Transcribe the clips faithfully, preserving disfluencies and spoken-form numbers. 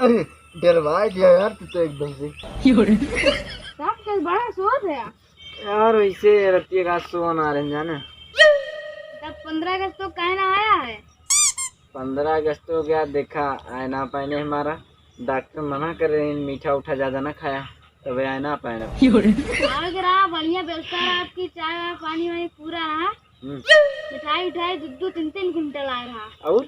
अरे, डरवा दिया यार तू तो एकदम से। साहब, कल बड़ा शोर है। यार, वैसे रतिया का सोन आ रहे हैं, जाने। तब पन्द्रह अगस्त तो काहे ना आया है? पन्द्रह अगस्त हो गया, देखा, आए ना पाएने हमारा। डॉक्टर मना कर रहे हैं, मीठा उठा ज्यादा ना खाया, तबे आए ना पाएने। आवे के रहा, बढ़िया व्यवस्था रहा आपकी, चाय वाय, पानी वानी पूरा रहा। हम्म। मिठाई उठाई दो दो तीन तीन कुंटल आए रहा। और?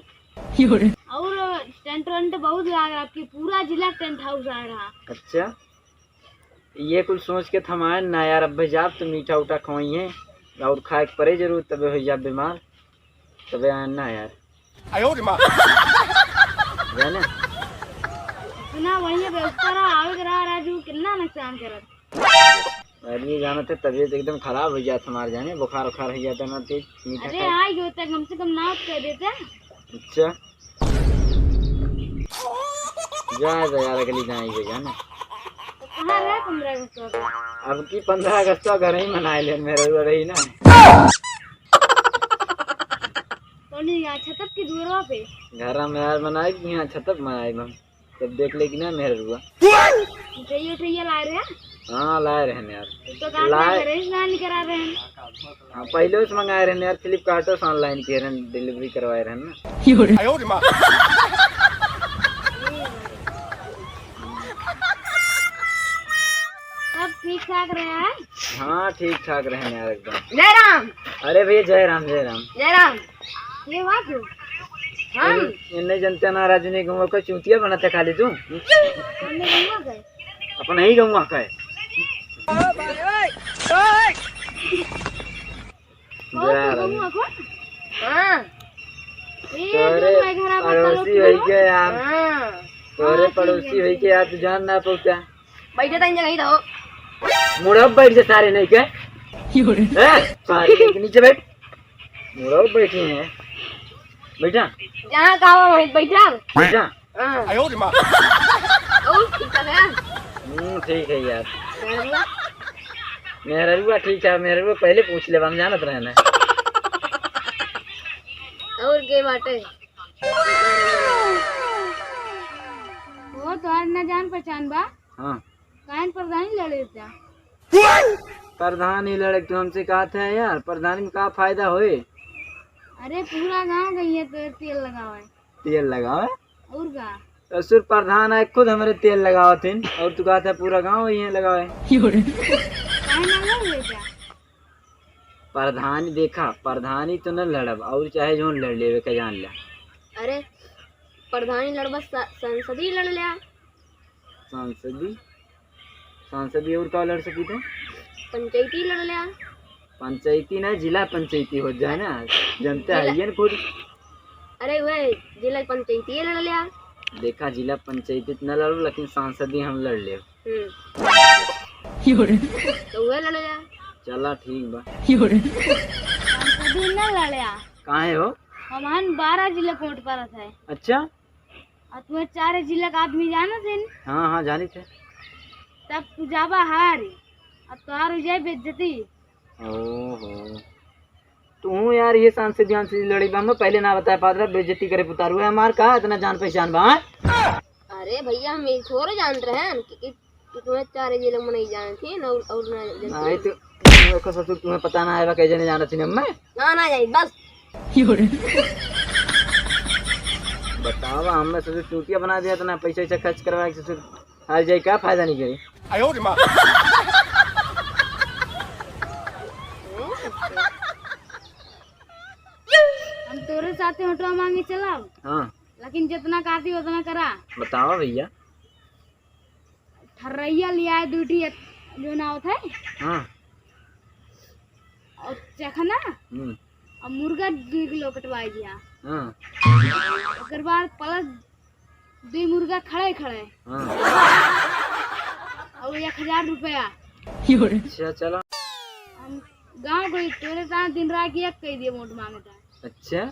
और टेंट वेंट बहुत लाग रहा आपकी, पूरा जिला टेंट हाउस आए रहा। अच्छा, ये कुल सोच के थमाए ना यार, अब जाब तो मीठा उठा खवाई है और खाए के परे जरूर, तबे हो जाब बीमार, तबे आए ना यार। आयो रे माँ। जाने? इतना बढ़िया व्यवस्था रहा, आवे के रहा, राजू, कितना नुकसान करत। अरे, जाना थे, तबीयत एकदम खराब हो जात हमार, जाने, बुखार उखार हो जाता ना, तेज मीठा अरे, खाए। आ गयो, तो कम से कम ना कह देते। अच्छा। जा, जा यार, अगली जाए, ये जाना। तो कहाँ रहे पन्द्रह अगस्त को? अब की पन्द्रह अगस्त को घर ही मनाए ले, मेरे रही ना। कौनी यहाँ छतप की दुअरवा पे? घर में यार मनाए कि यहाँ छतप मनाए हम। तब देख ले कि ना मेहरुआ। मिठाई उठाई लाए रहे? हाँ, लाए रहे यार। तो कहा लाए। घर ही ना निकरा रहे हैं। हाँ, पहले से मंगाए रहे यार, फ्लिपकार्ट से ऑनलाइन किए रहे, डिलीवरी करवाए रहे ना। आयो रे माँ। सब ठीक ठाक रहे हैं? हाँ, ठीक ठाक रहे यार एकदम। जय राम। अरे भैया, जय राम, जय राम। जय राम। ये बात हो? हम? इन-, इन्हें जनते ना राजू ने गंवा का चूतिया बनाते खाली तू। हमने गंवा का है। अपना ही गंवा का है। बहुत जय राम। गंवा को? हाँ। ये तोरे जो मैं घर आ पड़ोसी होई के यार। हाँ। तोरे हाँ, ठीक पड़ोसी है, होई ठीक के यार, तू जान ना पहुँचा। बैठे तो इन जगह ही तो। मुड़ा बैठ जा सारे नहीं के। हैं? सारे नहीं के नीचे बैठ। मुड़ा बैठी हैं। बैठा। जहाँ कहा वहीं बैठा। बैठा। हाँ। आयो रे माँ। और ठीक ठाक है? हम्म, ठीक है यार। मेहरुआ? मेहरुआ ठीक है, मेहरुआ पहले पूछ ले, हम जानत रहे ना। और के बाटे? वो तोहार ना जान पहचान बा। हाँ। काहे न प्रधानी लड़े ता? प्रधानी लड़े, तू हमसे कहत है यार, प्रधानी में का फायदा होए? अरे पूरा गाँव गई है तो तेल लगावे। तेल लगावे? और का? तो सिर्फ प्रधान आए खुद हमरे तेल लगावत हैं और तू कहत है पूरा गाँव ही है लगावे। काहे ना लड़ लेता? प्रधानी देखा, प्रधानी तो न लड़ब और चाहे जौन लड़ लेवे का जान ला। अरे प्रधानी लड़बा स-, संसदी लड़ लिया। सांसदी? सांसदी और का लड़ सकी थे? पंचायती लड़ लिया। पंचायती ना, जिला पंचायती हो जाए ना, जनते जिला आइए ना खुद। अरे वह जिला पंचायती लड़ लिया। देखा, जिला पंचायती तो ना लड़ो, लेकिन सांसदी हम लड़ ले। हम्म। तो वह लड़ लिया। चला ठीक बा। सांसदी ना लड़ लिया। काहे हो? हमार बारह जिला कोट परत है। अच्छा। और तुम्हें चार जिला का आदमी जाना थे न? हाँ, हाँ, जानी थे। तब तू जाबा हार, अब तोहार हो जाए बेइज्जती। ओहो, तू यार ये सांसद ध्यान से लड़ी बा, मैं पहले ना बताए पात रहा, बेइज्जती करे पुतारू है हमार, का इतना जान पहचान बा, हाँ? अरे भैया, हम ये थोड़े जानत रहे हैं कि, कि तो तुम्हें चार जिले में नहीं जाने थे ना, और, और ना जानते। नहीं तो, देखो ससुर, तुम्हें पता ना आएगा, कई जने जानत थी मैं। ना, ना जाई, बस। बतावा, हमने ससुर चूतिया बना दिया, इतना पैसा वैसा खर्च करवा के ससुर, हाल जाई, का फायदा नहीं करी। आयो रे माँ। हम तोरे साथे होटवा मांगे चलाओ। हाँ। लेकिन जितना काटी उतना करा। बतावा भैया। ठर्रैया लियाए दू ठी, जो ना होत है। हाँ। और चखना। हम्म। और मुर्गा दू किलो कटवाई दिया। हाँ। ओकर बाद प्लस दू मुर्गा खड़े खड़े। हाँ। और एक हजार रुपया। अच्छा, चला। हम गाँव को तोरे साथ दिन रात एक कह दिए वोट मांगता। अच्छा।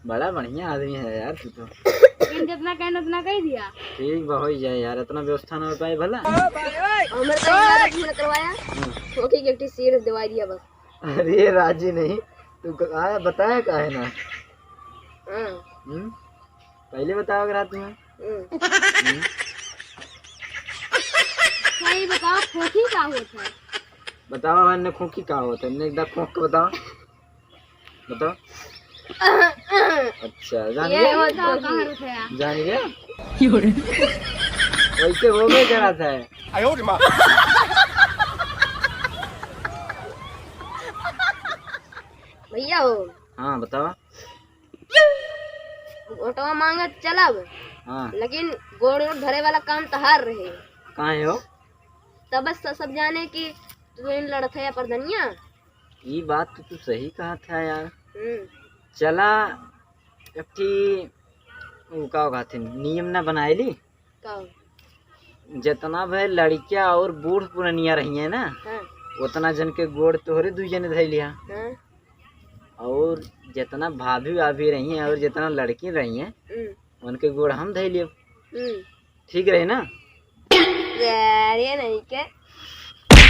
बड़ा बढ़िया आदमी है यार तू तो। लेकिन जितना कहन उतना कह दिया। ठीक बा, हो जाए यार, इतना व्यवस्था ना हो पाए भला। हमारे तो एक बार फोन करवाया, हाँ। ओके, एक ठी सीट दिवा दिया बस। अरे राजी नहीं, तू क-, आया बताया काहे ना? हाँ। हम्म? पहले बताओ अगर तुम्हें। हम्म। हम्म। सही बताओ, खोंखी का होत है? बताओ, अन्ने खोंखी का होत है? अन्ने एक दाँव खोंख के बताओ। बताओ। अच्छा, जान ये गया? होत है, कहाँ रुक गया? जान गया? वैसे हो गए जरा सा है। भैया हो। हाँ, बताओ। वोटवा मांगे चलब, हाँ। लेकिन गोड़ वोड़ धरे वाला काम तहार रहे। काहे हो? तब बस सब जाने कि तू इन लड़त है परधनिया। ई बात तो तू सही कहत है यार। हम्म। चला, एक ठी, उ का कहथिन, नियम ना बनाए ली। का? जितना भे लड़किया और बूढ़ पुरनिया रही है ना, हाँ। उतना जन के गोड़ तोहरे दुई जने धइ लिया। हाँ। और जितना भाभी भाभी रही हैं और जितना लड़की रही हैं, हम्म। उनके गोड़ हम धइ लियो। हम्म। ठीक रहे ना? अरे नहीं के,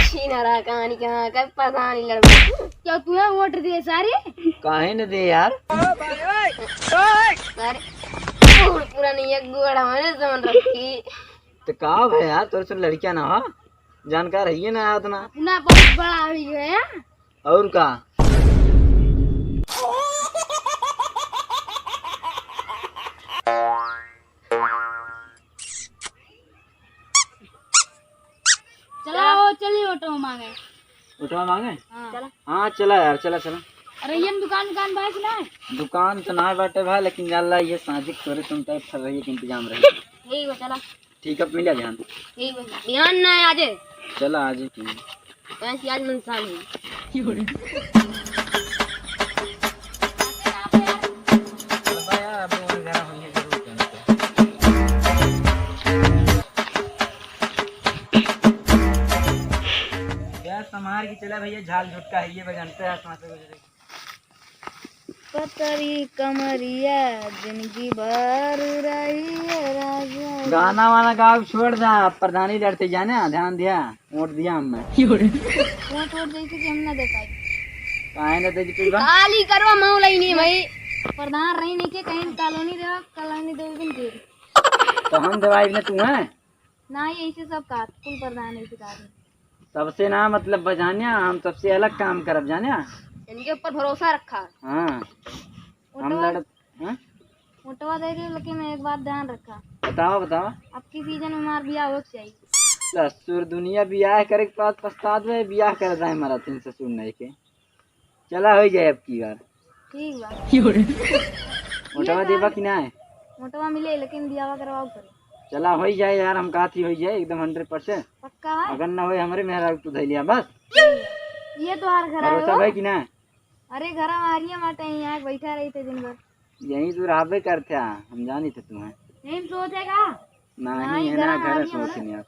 छीना रहा कहानी के, हाँ, के पता नहीं लड़बा। क्या तुम्हें वोट दिए सारे? काहे न दे यार? अरे, बूढ़ पुरनिया गोड़ हमारे जमन रखी। तो का भे यार, तोरे से लड़किया ना हो, जानकार है ये ना उतना। अपना बहुत बड़ा हुई है। और का? चला, ओ, चली वोटवा मांगे। वोटवा मांगे? हाँ। चला। हाँ, चला यार, चला, चला। अरे, ये दुकान, दुकान बा कि ना? दुकान तो ना बाटे भाई, लेकिन जान ला, ये साजिक तोरे तुम टाइप फर रही है कि इंतजाम रही। यही वो, चला। ठीक है, मिला ध्यान। ठीक है, ध्यान ना आजे। चला, आजे की। वैसे आज मनसान है। यार, संभाल के चला भैया, झाल झुटका है, ये बजानते हैं, साथ में बज रही। पतरी कमरिया जिंदगी भर रही है राजा। गाना वाना गाओ, छोड़ दा, प्रधानी लड़ते जाने, ध्यान दिया, वोट दिया हमने। वोट वोट जैसे कि हम ना दे पाए। काहे ना दे पाई बा? काली करवा मऊ लई नहीं भाई। प्रधान रही नहीं के कहीं कॉलोनी देवा, कॉलोनी देवा बिन दे। तो हम देवाई ना तू है? ना, ये इसे सब का, कुल प्रधान है इसे का। सबसे ना मतलब बजान्या, हम सबसे अलग काम करब जान्या। इनके ऊपर भरोसा रखा। हाँ। हम वोटवा, लड़त, हाँ? वोटवा दे रहे, लेकिन एक बात ध्यान रखा। बताओ, बताओ। अब की सीजन में हमार बियाह हो चाहिए। ससुर दुनिया बियाह करे के बाद पछतात बे, बियाह कर जाए हमारा तीन ससुर नहीं के। चला, हो जाए अब की बार। ठीक बा। मोटवा देबा कि ना? मोटवा मिले, लेकिन बियाह करवाओ पड़े। चला, हो जाए यार, हम कहा थी हो जाए एकदम हंड्रेड परसेंट। पक्का है? अगर ना होए, हमरे मेहरारू तू धइलिया बस। ये तो हर घर भरोसा हो। भाई कि ना? अरे, घर हमारी माटे यहाँ बैठा रही थे दिन भर। यहीं तो रहबे करते हैं, हम जानी थे तुम्हें। यहीं सोचेगा? नहीं, नहीं, है ना, घर घर हमारी सोच हमारा। नहीं आप।